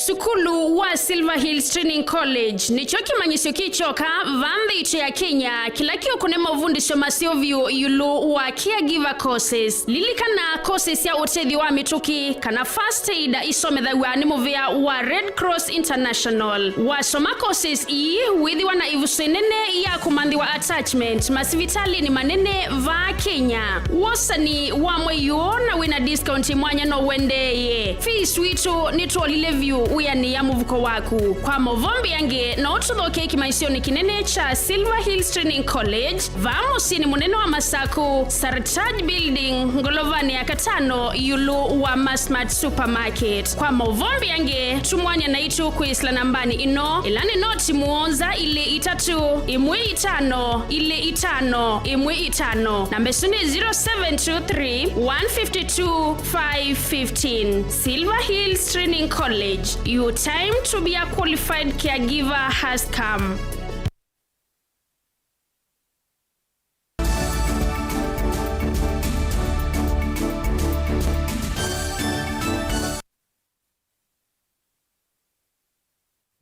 Sukulu wa Silver Hills Training College nĩkyo kĩmanyĩsyo kĩ kyoka va nthĩ itũ ya Kenya kĩla kĩũkũne mavundĩsyo maseo vyũ ĩũlũ wa caregiver courses. Lilikana, courses sya ũtethyo wa mĩtũkĩ kana first aid isomethaw'a nĩ mũvĩa wa Red Cross International. Wasoma courses ii, wĩthĩwa na ĩvuso ĩnene ya kũmanthĩwa attachment masivitalĩnĩ manene va Kenya. Wosani wa mwei ũũ na wĩna discount mwanya no ũendeeye. Fees witũ nĩtwolile vyũ wĩanĩĩa mũvuko waku. Kwa maũvoo mbeange, no ũtũthokee kĩmanyĩsyonĩ kĩnene kya Silver Hills Training College, vaa mũsyĩnĩ mũnene wa Masaku, Sartaj Building, ngolovanĩ ya katano, ĩũlũ wa Masmart Supermarket. Kwa maũvoo mbeange, tumwany'a naitũ kwĩsĩla nambanĩ ĩno, ĩla nĩ noti mũonza ilĩ itatũ, ĩmwe itano, ilĩ itano, ĩmwe itano. Namba ĩsu nĩ zero seven two three, one fifty two, five fifteen. Silver Hills Training College, your time to be a qualified caregiver has come.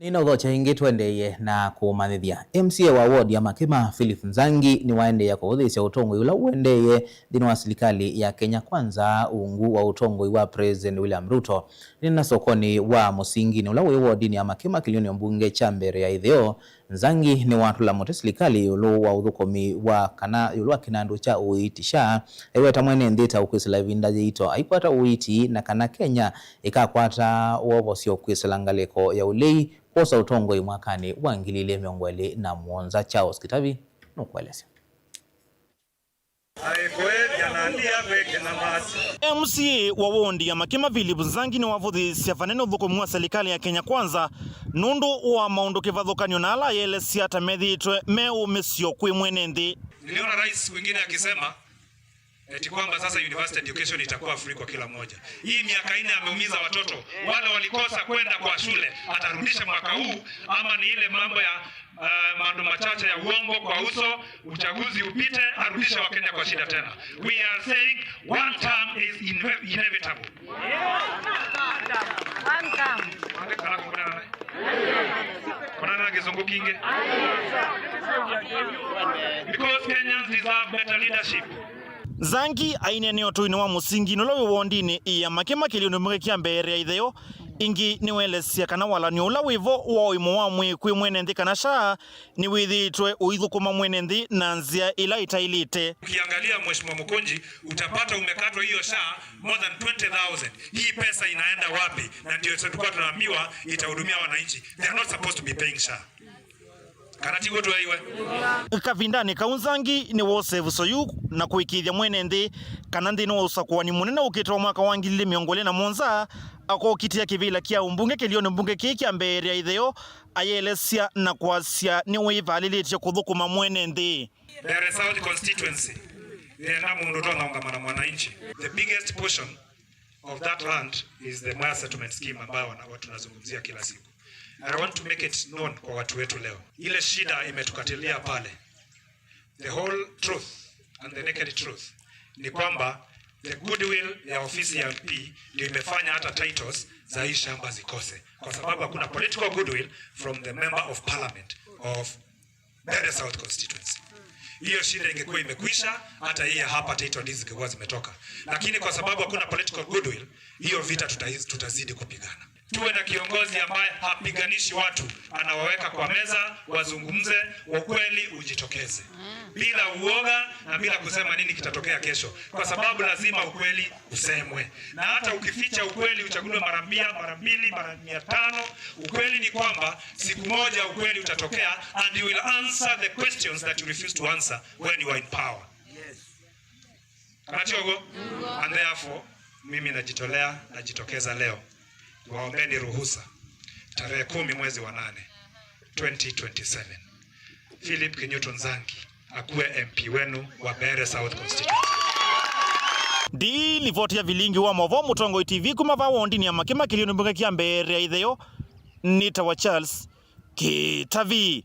Nĩnaũthokya ĩngĩ tũendeeye na kũmanyĩthya. M C A wa ward ya Makima, Philip Nzangi, nĩwaendeea kũvũthĩĩsya ũtongoi ũla ũendeeye nthĩnĩ wa silikalĩ ya Kenya Kwanza ungu wa ũtongoi wa President William Ruto. Nĩna sokonĩ wa Mũsinginĩ ũla wĩ wodinĩ ya Makima kĩlĩonĩ mbunge kya mbere ya ĩtheo, Nzangi nĩwatũla mũtĩ silikalĩ ĩũlũ wa ũthũkũmi wa kana ĩũlũ wa kĩnandũ kya ũiiti, SHA, aiweta mwene nthĩ ta ũkwĩsĩla ĩvinda yĩito aikwata ũiiti, na kana Kenya ĩkakwata wovosyo kwĩsĩla ngalĩko ya ũlei kwosa ũtongoi mwakanĩ wa ngili ilĩ mĩongo ĩlĩ na mũonza. Charles Kitavi nũkũelesya. Aikwĩthya na ndia kwĩkĩna masi. M C A wa wondi ya Makima Philip Nzangi nĩwavũthĩĩsya vanene ũthũkũmi wa silikalĩ ya Kenya Kwanza nũndũ wa maũndũ kĩvathũkany'o na ala ayelesya ta methĩĩtwe me ũmĩsyo kwĩ mwene nthĩ. Niliona rais mwingine akisema eti kwamba sasa university education itakuwa free kwa kila mmoja. Hii miaka ine ameumiza watoto. Wale walikosa kwenda kwa shule atarudisha mwaka huu, ama ni ile mambo ya, uh, mambo machache ya uongo kwa uso, uchaguzi upite, arudishe Wakenya kwa shida tena. We are saying one term is inve-, inevitable. One term. Kuna, kuna, kuna kizungu kingi. Because Kenyans deserve better leadership. Nzangi aineene ũtũinĩ wa mũsingi nũla wĩ wondinĩ ya Makima kĩlĩonĩ mbunge kya mbee ya itheo. Ĩngĩ nĩwelesya kana walany'o ũla wĩvo wa ũimo wa mwĩĩ kwĩ mwene nthĩ kana SHA nĩwĩthĩĩtwe ũithũkũma mwene nthĩ na nzĩa ĩla ĩtaĩlĩte. Ukiangalia Mheshimiwa Mukunji, utapata umekatwa hiyo SHA more than twenty thousand. Hii pesa inaenda wapi? Na ndio tulikuwa tunaambiwa itahudumia wananchi. They are not supposed to be paying SHA. Kana tiguo twaiwe? Kavindanĩ kau Nzangi nĩwose ĩvuso yu na kũĩkĩĩthya mwene nthĩ kana nthĩnĩ wa ũsakũani mũnene ũkĩte wa mwaka wa ngili ilĩ mĩongo ĩlĩ na mũonza, akokitĩa kĩvĩla kya ũmbunge kĩlĩonĩ mbunge kĩĩ kya mbee ya itheo, ayelesya na kwasya nĩwĩvalĩlĩtye kũthũkũma mwene nthĩ. Mbeere South constituency, yenda mũndũ ũtonya ũngama na mwananchi. The biggest portion of that land is the Mwea Settlement Scheme ambayo wana-, watu tunazungumzia kila siku. I want to make it known kwa watu wetu leo. Ile shida imetukatilia pale, the whole truth and the naked truth, ni kwamba the goodwill ya ofisi ya M P ndio imefanya hata titles za hii shamba zikose, kwa sababu hakuna political goodwill from the member of parliament of Mbeere South constituency. Hiyo shida ingekuwa imekwisha, hata hii ya hapa title deeds zingekuwa zimetoka. Lakini kwa sababu hakuna political goodwill, hiyo vita tuta-, tutazidi kupigana. Tuwe na kiongozi ambaye hapiganishi watu, anawaweka kwa meza, wazungumze, ukweli ujitokeze. Bila uoga na bila kusema nini kitatokea kesho, kwa sababu lazima ukweli usemwe. Na hata ukificha ukweli, uchaguliwe mara mia, mara mbili, mara mia tano, ukweli ni kwamba siku moja ukweli utatokea, and you will answer the questions that you refuse to answer when you are in power. Yes. Kana tioguo? And therefore, mimi najitolea, najitokeza leo. Waombeni ruhusa. Tarehe kumi mwezi wa nane, twenty twenty-seven. Philip Kinyutu Nzangi akuwe M P wenu wa Mbeere South constituency. Ndi livoti ya vilingi wa maũvoo Mũtongoi T V kuma va wondinĩ ya Makima kĩlĩonĩ mbunge kya Mbeere ya itheo, nĩtawa Charles Kĩtavi.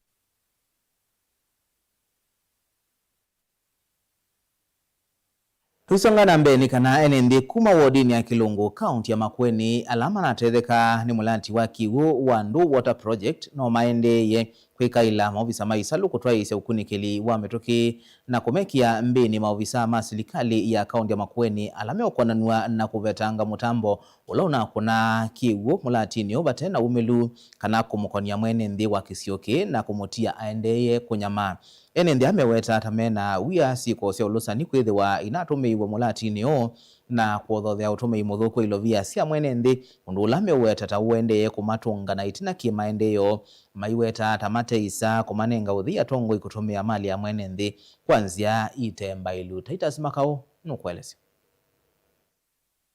Tũisonga na mbee nĩ kana ene nthĩ kuma wodinĩ ya Kĩlũngũ, kaunti ya Makueni, ala manatetheka nĩ mũlati wa kĩw'ũ wa Ndũ Water Project, no maendeeye kwĩkaĩla maovisa ma ĩsalũ kũtwaĩĩsya ũkunĩkĩli wa mĩtũkĩ na kũmekĩa mbĩnĩ maovisa ma silikalĩ ya kaunti ya Makueni ala meũkonanw'a na kũvetanga mũtambo ũla ũnakũnaa kĩw'ũ mũlatinĩ ũũ vate na ũmĩlu kana kũmũkonia mwene nthĩ wa kĩsio kĩĩ na kũmũtia aendeeye kũnyamaa. Ene nthĩ aa meweta ta mena wia syĩko sya ũlũsani kwĩthĩwa inatũmĩiwe mũlatinĩ ũũ na kũthothea ũtũmĩi mũthũku wa ilovia sya mwene nthĩ, ũndũ ũla meũweta ta ũendee kũmatũnga na ĩtina kĩ maendeeo, maiweta ta mateĩsa kũmanenga ũthei atongoi kũtũmĩa mali ya mwene nthĩ kwa nzĩa ite mbaĩlu. Titus Makau nũkũelesya.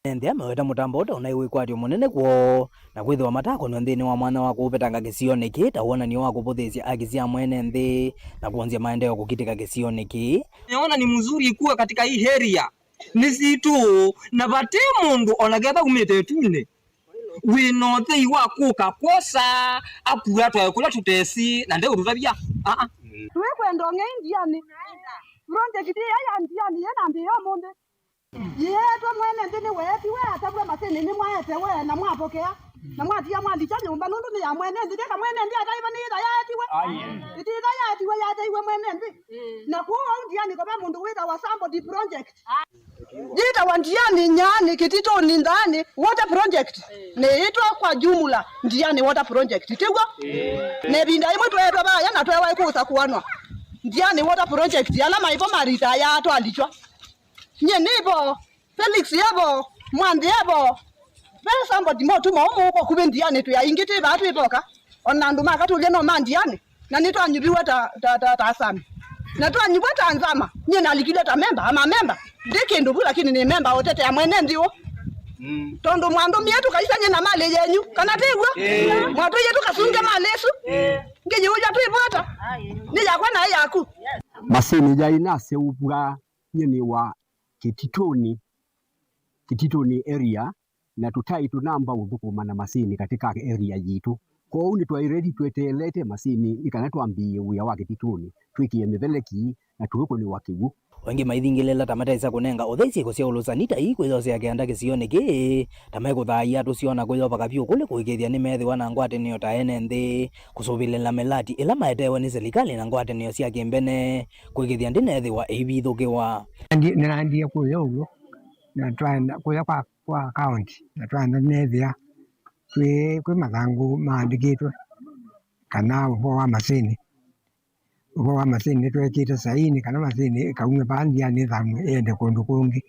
Ene nthĩ aa meweta mũtambo ũũ ta ũnaĩ wĩkwatyo mũnene kwoo, na kwĩthĩwa matakonw'a nthĩnĩ wa mwanya wa kũũvetanga kĩsionĩ kĩĩ ta wonany'o wa kũvũthĩĩsya aki sya mwene nthĩ na kwonzya maendeeo kũkitĩka kĩsionĩ kĩĩ. Naona ni mzuri kuwa katika hii area ni sitũ, na vate mũndũ ona ketha umĩte ĩtunĩ wĩ na ũthei wa kũka kwosa akua twae kũla tũtesĩ na ndeũtũtavya. Aa. Twĩkwenda ũng'ei Ndiani. Project ĩya ya Ndiani yĩ na mbee ũmũnthĩ. Yĩetwe mwene nthĩ nĩweetiwe atavw'a masinĩ nĩmwaete we na mwapokea, na mwatia mwalikya nyũmba nũndũ nĩ ya mwene nthĩ. Keka mwene nthĩ ataiwe nĩ ĩtha yaetiwe. Ĩti ĩtha yaetiwe, yateiwe mwene nthĩ. Na kũu au Ndiani ko ve mũndũ wĩtawa somebody project. Yĩtawa Ndiani nyaani kĩtitũnĩ nthaanĩ water project. Nĩĩtwa kwa jumla Ndiani water project, tiguo? Na ĩvinda yĩmwe tweetwa vaya na tweewa ĩkũsa kũanwa Ndiani water project, ala maivo maritayaa twalikywa. Nyie nĩ vo, Felix e vo, Mwanthi e vo. Ve somebody motuma ũmũko kuvĩ Ndiani twĩ aingĩ twĩ vaa twĩ voka. Ona andũ makatũlya no ma Ndiani. Na nĩtwanyuviwe ta, ta, ta, ta asami. Na twanyuvwa ta nzama, nyie nalikilwe ta memba, ama memba, ndi kindu vu, lakini ni memba utetea mwene nthi ũ. Tondu mwandumie tukaisany'e na mali yenyu, kana ti w'o? Mwatwĩie tukasunge mali isu, nginyĩũya twivota, ni yakwa na yaku. Masini yai naseũvw'a nyie nĩ wa Kitituni, Kitituni area, na tũtaĩ tũnamba ũthũkũma na masini katika area yitũ. Kwoou nĩtwaĩle tweteelete masini nĩ kana twambĩĩe wĩa wa Kitituni, twĩkĩe mĩveleki na tũikũnĩwa kĩw'ũ. O ĩngĩ maithingĩlĩla ta mataĩsa kũnenga ũthei syĩko sya ũlũsani ta ii kwĩyosea kĩanda kĩsionĩ kĩĩ, ta mekũthaĩa tũsyona kũyovaka vyũ kũlĩ kũĩkĩĩthya nĩmeethĩwa na ngwatanĩo ta ene nthĩ, kũsũvĩlĩla mĩlati ĩla maetewe nĩ silikalĩ na ngwatanĩo sya kĩmbene, kũĩkĩĩthya ndĩneethĩwa ĩivithũkĩwa. Nĩnaendie kũya ũw'o na twaenda kũya kwa, kwa akaunti, na twaenda neethĩa kwĩ, kwĩ mathangũ maandĩkĩtwe kana ũvoo wa masini. Ũvoo wa masini nĩtwekĩte saii nĩ kana masini ĩkaumya vaa nzianĩ ĩthamw'e ĩende kũndũ kũngĩ.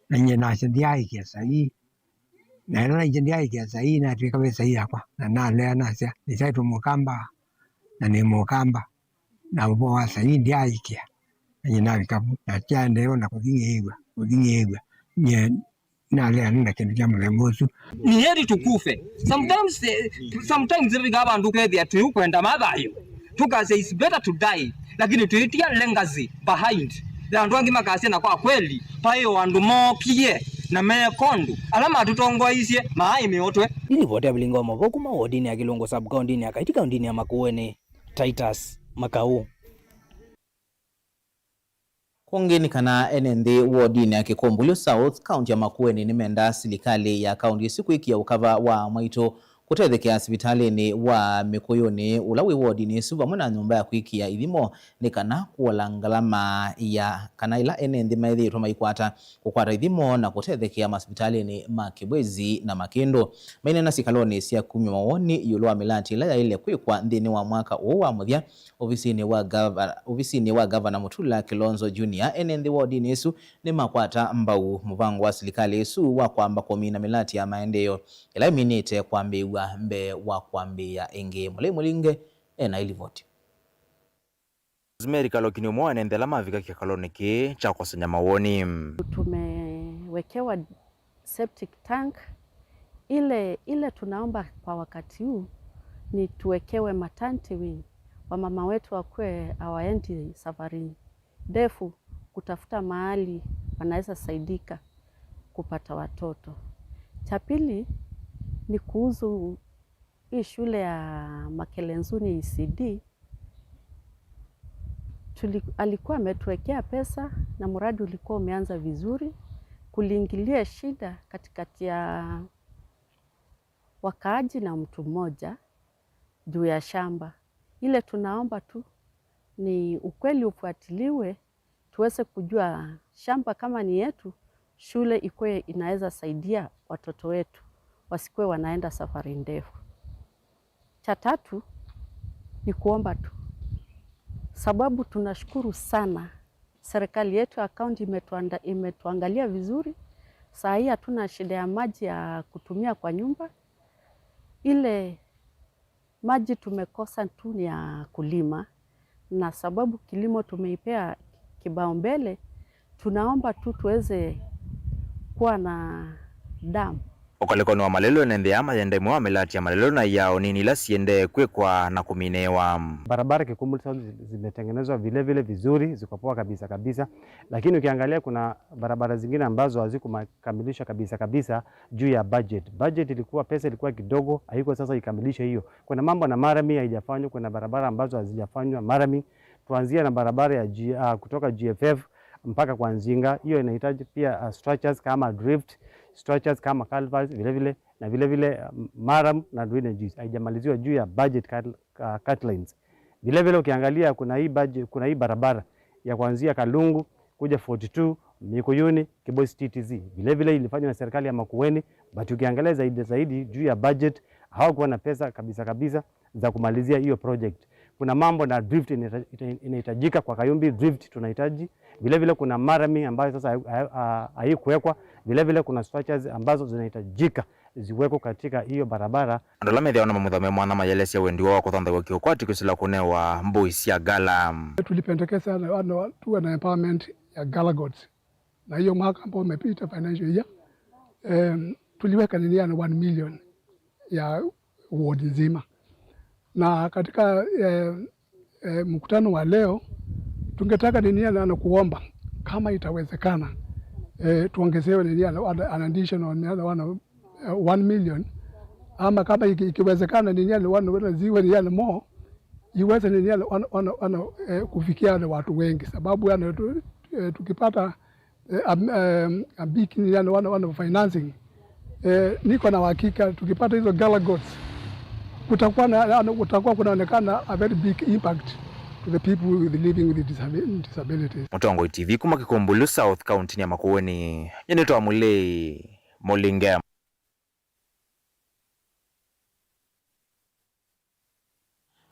Na nyie nasya ndyaaĩkĩa saii. Na ĩla naisye ndyaaĩkĩa saii, natw'ĩka ve saii yakwa, na nalea nasya, nĩsaĩtwe Mũkamba, na nĩ Mũkamba, na ũvoo wa saii ndyaaĩkĩa. Na nyie navika vu, na kyaendeea na kũthi ngĩĩw'a, kũthi ngĩĩw'a. Nyie nalea nĩ na kĩndũ kya mũthemba ũsu. Ni heri tukufe. Sometimes, eh, sometimes ĩvikaa vandũ ũkethĩa twĩ ũkwenda mathayũ. Tukasya, "It's better to die," lakini twĩtia legacy behind. Na andũ angĩ makasya, "Na kwa kweli, vaĩ o andũ mookie na meeka ũndũ. Ala matũtongoeisye maaĩ mĩotwe." Nĩ livoti ya vilinga wa mavoo kuma wodinĩ ya Kĩlũngũ sub-kaũntĩnĩ ya Kaiti kaũntĩnĩ ya Makueni, Titus Makau. Kũngĩ nĩ kana ene nthĩ wodinĩ ya Kĩkũmbũlyo South, kaunti ya Makueni, nĩmendaa silikalĩ ya kaunti ĩsu kwĩkĩa ũkava wa mwaitũ kũtethekea sivitalĩnĩ wa Mĩkũyũnĩ ũla wĩ wodinĩ ĩsu, vamwe na nyũmba ya kwĩkĩa ithimo, nĩ kana kũola ngalama ya kana ĩla ene nthĩ maĩthĩĩtwe maikwata kũkwata ithimo na kũtethekea masivitalĩnĩ ma Kibwezi na Makĩndũ. Maineena sikalonĩ sya kumya mawoni ĩũlũ wa mĩlati ĩla yaĩle kwĩkwa nthĩnĩ wa mwaka ũũ wa mũthya, Ovisinĩ wa gava-, ovisinĩ wa Gavana Mutula Kilonzo Junior, ene nthĩ wodinĩ ĩsu nĩmakwata mbau mũvango wa silikalĩ ĩsu wa kwamba kũmina mĩlati ya maendeeo ĩla ĩminĩte kwambĩĩw'a mbee wa kwambĩĩa ĩngĩ. Mũlei Mũlinge ena ĩlivoti. Rosemary Kaloki nĩ ũmwe wa ene nthĩ ala mavika kĩkalonĩ kĩĩ kya kũsany'a mawoni. Tumewekewa septic tank. Ile, ile tunaomba kwa wakati huu ni tuwekewe maternity wing, wamama wetu wakuwe hawaendi safari ndefu kutafuta mahali wanaweza saidika kupata watoto. Cha pili ni kuhusu hii shule ya Makelenzuni E C D. Tuli-, alikuwa ametuwekea pesa na mradi ulikuwa umeanza vizuri. Kuliingilia shida katikati ya wakaaji na mtu mmoja juu ya shamba. Ile tunaomba tu ni ukweli ufuatiliwe, tuweze kujua shamba kama ni yetu, shule ikuwe inaweza saidia watoto wetu, wasikuwe wanaenda safari ndefu. Cha tatu ni kuomba tu, sababu tunashukuru sana serikali yetu ya kaunti imetuanda-, imetuangalia vizuri. Saa hii hatuna shida ya maji ya kutumia kwa nyumba. Ile maji tumekosa tu ni ya kulima, na sababu kilimo tumeipea kipaumbele, tunaomba tu tuweze kuwa na dam. Ũkalĩkonĩ wa malelũ, ene nthĩ aa mayenda ĩmwe wa mĩlati ya malelũ na iao nini ila siendee kwĩkwa na kũminĩĩwa. Barabara Kikumbuli South zimetengenezwa vile vile vizuri, ziko poa kabisa kabisa, lakini ukiangalia kuna barabara zingine ambazo hazikukamilishwa kabisa kabisa juu ya budget. Budget ilikuwa, pesa ilikuwa kidogo, haiko sasa ikamilishe hiyo. Kuna mambo na marami haijafanywa, kuna barabara ambazo hazijafanywa marami. Tuanzia na barabara ya G-, ah, kutoka G F F mpaka kwa Nzinga, hiyo inahitaji pia, ah, structures kama drift, structures kama culverts, vile vile, na vile vile, ah, maram na drainages haijamaliziwa juu ya budget cut-, ah, cut lines. Vile vile ukiangalia kuna hii budget, kuna hii barabara ya kuanzia Kalungu kuja forty two, Mikuyuni, Kibwezi T T C. Vile vile ilifanywa na serikali ya Makueni, but ukiangalia zaidi zaidi juu ya budget, hawakuwa na pesa kabisa kabisa za kumalizia hiyo project. Kuna mambo na drift inahita-, ita-, inahitajika kwa Kayumbi, drift tunahitaji. Vile vile kuna marami ambayo sasa hai-, hai-, ha-, haikuwekwa. Vile vile kuna structures ambazo zinahitajika ziwekwe katika hiyo barabara. Andũ ala methĩawa na mamutha me mwana mayelesya wendi woo wa kũthanthaw'a kĩũkwati kĩsila kũnewa mbũi sya gala. Tulipendekeza na, na, tuwe na empowerment ya gala goats, na hiyo mwaka ambao umepita, financial year, em, tuliweka nini, yani one million ya ward nzima, na katika eh, eh, mkutano wa leo tungetaka nini, yani, kuomba kama itawezekana, eh, tuongezewe nini, yani, an additional nini, yani, wana, eh, one million, ama kama iki- ikiwezekana nini, yani, wana- wana- ziwe nini, yani, more, iweze nini, yani, wana- wana- wana, eh, kufikia, yani, watu wengi, sababu, yani, tu- eh, tukipata eh, am- em, a big nini, yani, wana- wana financing, eh, niko na uhakika tukipata hizo gala goats kutakuwa na, yani, kutakuwa kunaonekana a very big impact to the people with living with disabi- disabilities. Mũtongoi T V kuma Kĩkũmbũlũ South, kaunti ya Makueni, nyie nĩtawa Mũlei Mũlinge.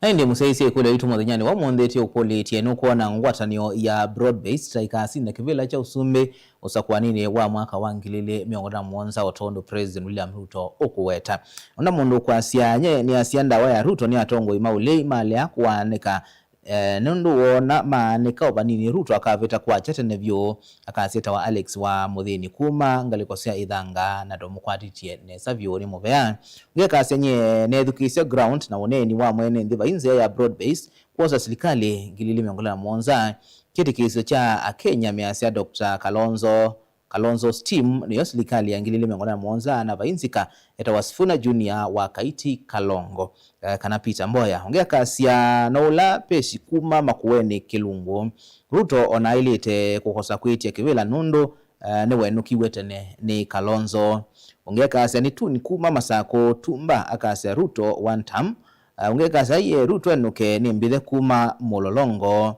Na ĩndĩ mũsyaĩĩsya ĩkũlyo yitũ mũthenyanĩ wa ũmũnthĩ tĩũkũlĩtye, nũkwona ngwatanĩo ya Broad Based ta ĩkasinda kĩvĩla kya ũsumbĩ ũsakũaninĩ wa mwaka wa ngili ilĩ mĩongo ĩlĩ na mũonza, o tondũ President William Ruto ũkũweta? Ona mũndũ ũkwasya nye nĩasya ndawa ya Ruto nĩ atongoi ma ũlei malea kũaanĩka, eh, nũndũ woona maanĩka o vanini, Ruto akavĩta kwakya tene vyũ. Akasya etawa Alex wa Mũthĩni kuma ngalĩko sya Ĩthanga, na tũmũkwatĩtye nesa vyũ nĩ mũvea. Ũngĩ akasya, nyie neethukĩĩsya ground na ũneeni wa mwene nthĩ vai nzĩa ya Broad Based kwosa silikalĩ ngili ilĩ mĩongo ĩlĩ na mũonza. Kĩtĩkĩlĩsyo kya Akenya measya Doctor Kalonzo, Kalonzo's team nĩyo silikalĩ ya ngili ilĩ mĩongo ĩlĩ na mũonza, na vai nzika etawa Sifuna Junior wa Kaiti Kalongo, eh, kana Peter Mboya. Ũngĩ akasya no ũla pesi kuma Makueni Kĩlungu. Ruto ona aĩlĩte kũkosa kwĩtya kĩvĩla nũndũ, eh, nĩwenũkiw'e tene nĩ Kalonzo. Ũngĩ akasya nĩ Tuni kuma Masakũ Tumba, akasya Ruto one term. Eh, ũngĩ akasya aiye Ruto enũke nĩ mbithe kuma Mũlolongo.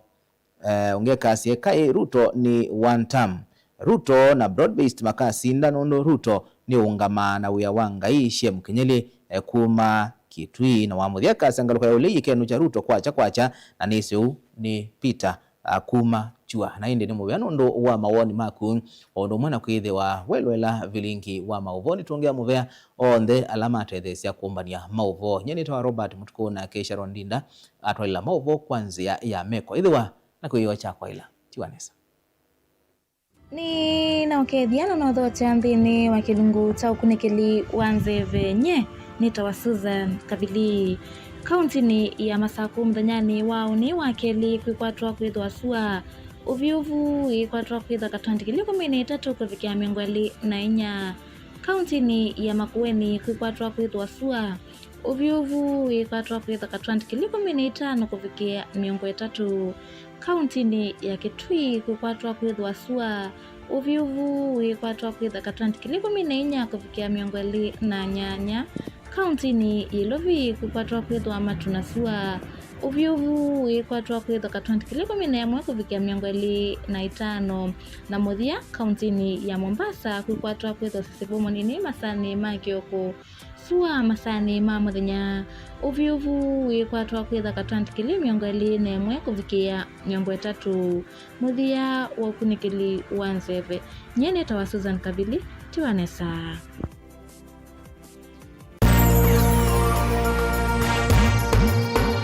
Eh, ũngĩ akasya kaĩ Ruto nĩ one term. Ruto na Broad Based makasinda nũndũ Ruto nĩũũngamaa na wĩa wa Ngai. Shem Kinyeli, eh, kuma Kitui. Na wa mũthya akasya ngalĩko ya ũlei ĩkenũkya Ruto kwakya kwakya, na nĩsĩ ũu nĩ Peter, ah, kuma Kyua. Na ĩndĩ nĩ mũvea nũndũ wa mawoni maku, o ũndũ ũmwe na kwĩthĩwa welũela vilingi wa maũvoo. Nĩtwongea mũvea onthe ala matetheesya kũmbany'a maũvoo. Nyie nĩtawa Robert Mũtukũ, nake Sharon Ndinda atwaĩla maũvoo kwa nzĩa ya meko. Ĩthĩwa na kwĩyoo kya kwaĩla. Tiwa nesa. Nĩnaũkethya na nothokya nthĩnĩ wa kĩlungu kya ũkunĩkĩli wa nzeve. Nye nĩtawa Susan Kavili. Kauntinĩ ya Masakũ mũthenyanĩ wa ũnĩ wa kelĩ kwĩkwatwa kwĩthwa sua ũvyũvu ĩkwatwa kwĩtha katwandĩkĩlyo ĩkũmi na itatũ kũvikĩa mĩongo ĩlĩ na inya. Kauntinĩ ya Makueni kwĩkwatwa kwĩthwa sua ũvyũvu ĩkwatwa kwĩtha katwandĩkĩlyo ĩkũmi na itano kũvikĩa mĩongo ĩtatũ. Kauntinĩ ya Kitui kwĩkwatwa kwĩthwa sua ũvyũvu ĩkwatwa kwĩtha katwandĩkĩlyo ĩkũmi na inya kũvikĩa mĩongo ĩlĩ na nyanya. Kauntinĩ ya Ilovi kwĩkwatwa kwĩthwa matu na sua ũvyũvu ĩkwatwa kwĩtha katwandĩkĩlyo ĩkũmi na ĩmwe kũvikĩa mĩongo ĩlĩ na itano. Na mũthya, kauntinĩ ya Mombasa kwĩkwatwa kwĩthwa sisivu mũnini masanĩ ma kĩoko. Sua masanĩ ma mũthenya, ũvyũvu wĩkwatwa kwĩtha katwandĩkĩlyo mĩongo ĩlĩ na ĩmwe kũvikĩa mĩongo ĩtatũ. Mũthya wa ũkunĩkĩli wa nzeve. Nyie nĩtawa Susan Kavili, tiwa nesa.